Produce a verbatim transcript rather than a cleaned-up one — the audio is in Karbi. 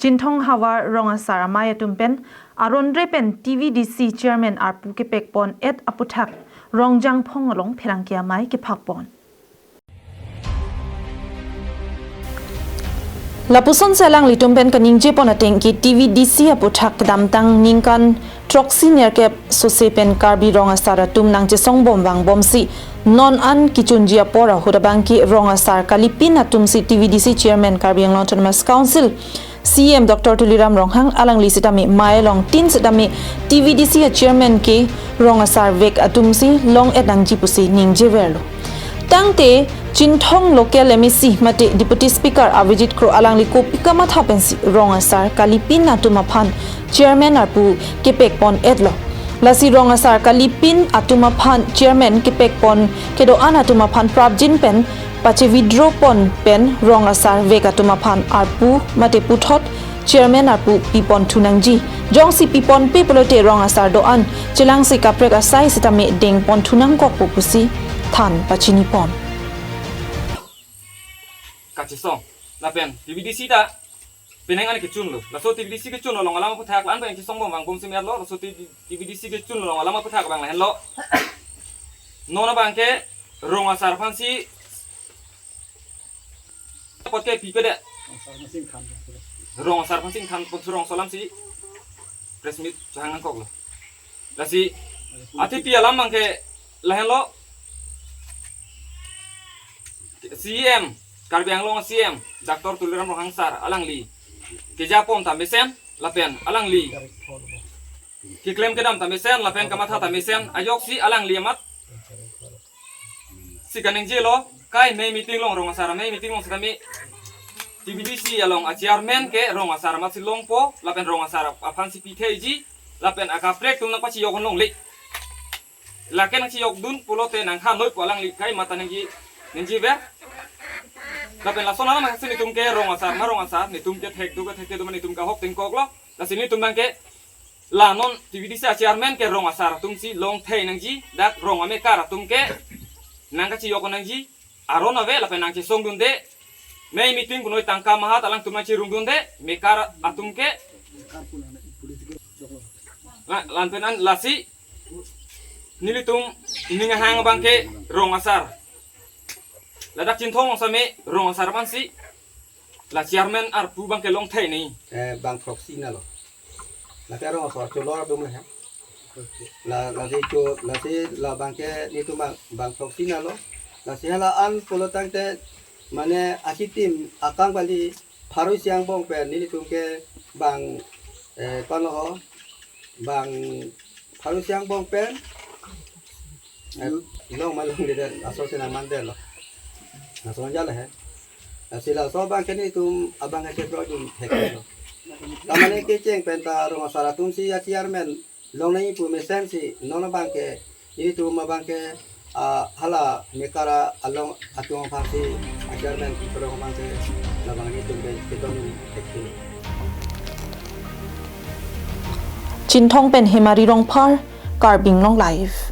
Chinthong havar rong asar amei atum pen aron re pen T V D C chairman arpu kepekpon et aputhak Rongjangphong along pherangke amei kephakpon. Lapuson si alanglitum pen kaningjepon ateng ke T V D C aputhak kedamtang ningkan throksi nerkep sose pen Karbi rong asar atum nangchesong bom vang bomsi non an kechunji apor ahut abang ke rong asar kalipin atum si T V D C chairman, Karbi Anglong Autonomous Council C E M Doctor Tuliram Ronghang alangli sitame mei along tin sitame T V D C a chairman ke rong asar vek atum si long et nangji pusi ningjeverlo. Tangte Chinthong local M A C mate Deputy Speaker Avijit Kro alangli kopi kamatha pensi rong asar kalipin atum aphan chairman arpu kepekpon etlo. Lasi rong asar kalipin atum aphan chairman kepekpon kedo-an atum aphan prapjin pen pache withdraw pon pen rong asar vek atum aphan arpu mate puthot chairman arpu pipon thu nangji. Jongsi pipon pe pulote rong asar do-an chelangsi kaprek asai sitame dengpon thu nangkokpo pusi than pachinipon. Kachesong. Lapen T V D C ta penang an kechunlo. Laso T V D C kechunlo along alam aputhak la-an pen chesong bom vang bomsi merlo. Laso T V D C kechunlo along alam aputhak abang lahenlo. Non abang ke rong asar aphansi apot ke pipedet. Rong asar aphansi ingthan pon surong so alamsi press meet chehang nangkoklo. Lasi athepi alam abang ke lahenlo. C E M, Karbi Anglong C E M Doctor Tuliram Ronghang sir alangli kejapon ta mesen lapen alangli keklem kedam ta mesen lapen kamatha ta mesen ajoksi alangli amat si kaningjelo, kai mei meeting along, rong asar mei meeting along sitame T V D C along a chairman ke rong asar amatsi longpo lapen rong asar aphansi pitheji lapen akaprek atum nangpachejok longle. Lake nangchejokdun pulote nangthan noipo, alangli kai mata nangji, nangjiver. Lapen lason alam amatsi netum ke rong asar ma rong asar, netum ke thekduk ke thekthekthe atum, netum ke ahok tingkoklo. Lasi netum abang ke la non T V D C a chairman ke rong asar atumsi longthei nangji, dak rong amekar atum ke nangkachejok nangji, aron ave lapen nangchesongdunde. Mei meeting punoi tangka mahat alangtum nangcherungdunde, mekar atum ke. La, lapen an lasi nelitum ning ahang abang ke rong asar. Ladak Chinthong along sitame rong asar aphansi la chairman arpu abang ke longthei ni. Eh, bang proxy nalo. Lake rong asar cholor atum he. La, lasi cho, lasi la abang ke netum bang, bang proxy nalo. Lasi hala an pulo tangte mane achitim akang bali pharo isi angbong pen nelitum ke bang, eh, kono ho, bang pharo isi angbong pen, eh, long ma longledet, laso si nangmandetlo. Laso anjal he. Lasi laso abang ke netum abang ke cheprojun theklo. Tamane kecheng pen ta rong asar atumsi a chairman long nangji pu mesensi non abang ke netum abang ke, ah, hala mekar along atum aphansi a chairman kiprong abang ke labang netum ke kedon theklo. Chinthong pen Hemari Rongphar, Karbi Anglong Live.